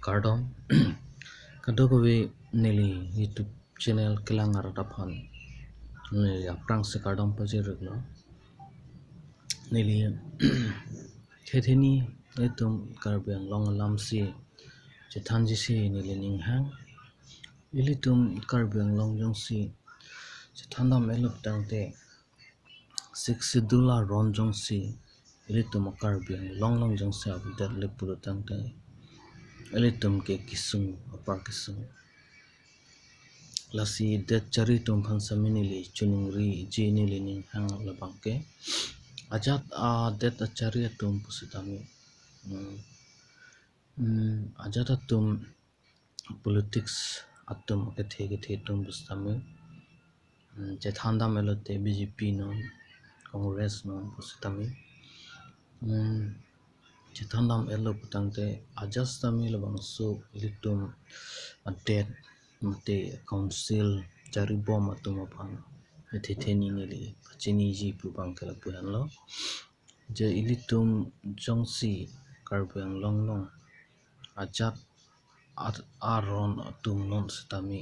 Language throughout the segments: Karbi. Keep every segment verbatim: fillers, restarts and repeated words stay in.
Kardom. Kadokave neli YouTube channel kelang arat aphan neli aphrangsi kardom pajir-iklo. Neli thethe ni ilitum Karbi Anglong alamsi chethanjisi neli ninghang. Ilitum Karbi Anglong jongsi chethandam-etlo putangte, Sixth Schedule aron jongsi ilitum Karbi Anglong along jongsi avedet le pulo tangte, ilitum ke kesung, apar kesung. Lasi det chari atum aphan sami neli choningriji, neli ninghang labang ke, ajat adet achari atum pusitame, hmm, hmm, ajat atum politics atum, kethe kethe atum pusitame, hmm, chethandam-etlote B J P non, Congress non pusitame, hmm, chethandam-etlo putangte, ajat sitame labangso ilitum adet mate council charibom atum aphan thethe ni neli pachiniji pu abang ke lapu-anlo. Je ilitum jongsi Karbi Anglong along ajat at-, aron atum non sitame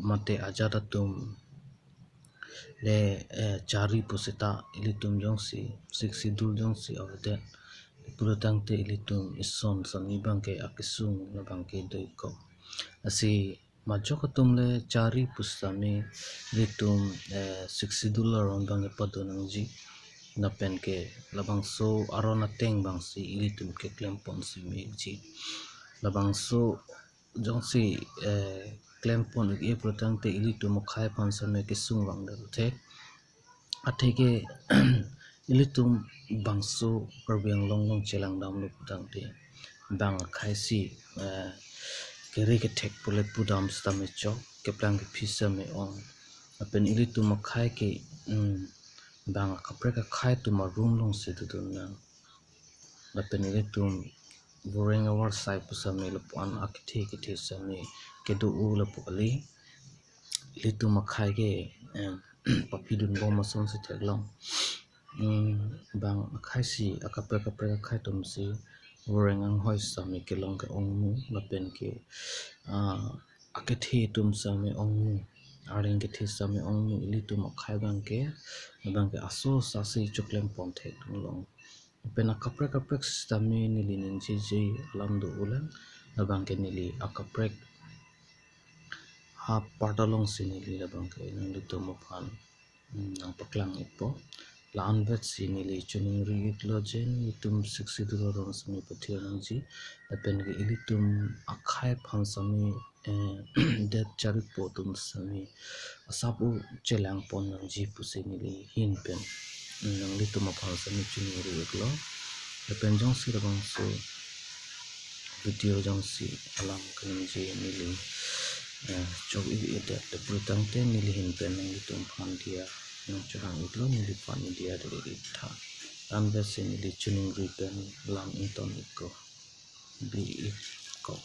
mate ajat atum le, eh, chari pusita ilitum jongsi Sixth Schedule jongsi avedet pulo tangte, ilitum ison sami abang ke akesung labang ke do-ik ko. Lasi majok atum le chari pusitame ilitum, eh, Sixth Schedule aron abang ke pado nangji. Lapen ke labangso aron ateng abangsi ilitum keklempon si me-ikji. Labangso jongsi, eh, klempon-ik-e pulo tangte ilitum akhei aphan sami kesung vangdet thek. Atheke ilitum bangso Karbi Anglong along chelangdamlo putangte, bang akhei si, eh, kere kethek pule pudam sitame chok, keplang kephi sitame ong. Lapen ilitum akhei ke, hmm, bang akaprek akhei atum arum alongsi dodun nang. Lapen ilitum voreng avarsai pusitame lapu-an akethe kethe sitame kedo-o lapu kali. Ilitum akhei ke, em, papidunbom asonsi theklong. Hmm, bang akhei si, akaprek akaprek akhei atum si voreng anghoi sitame kelong ke-ongmu, lapen ke, ah, akethe atum sitame ongmu, areng kethe sitame ongmu, ilitum akhei abang ke, abang ke aso sasi choklempon thek atum long. Lapen akaprek akaprek sitame neli ningjiji alam do-olang, labang ke neli akaprek ha part alongsi neli labang ke nanglitum aphan, hmm, nangpaklang-ikpo. La-anvetsi neli choningri-iklo, je ilitum Sixth Schedule aron sami pathir nangji, lapen ke ilitum akhei aphan sami, eh, det charipo atum sami asap-o chelangpon nangji pusi neli ahin pen, mm, nanglitum aphan sami choningri-iklo. Lapen jongsi labangso video jongsi alam kaningje neli, eh, chok-ik-edet le pulo tangte, neli ahin pen nanglitum aphan diya nangchohang-iklo, neliphan diya dele-ik tha. Anvetsi neli choningri pen lam ington-ik ko, bi-ik ko.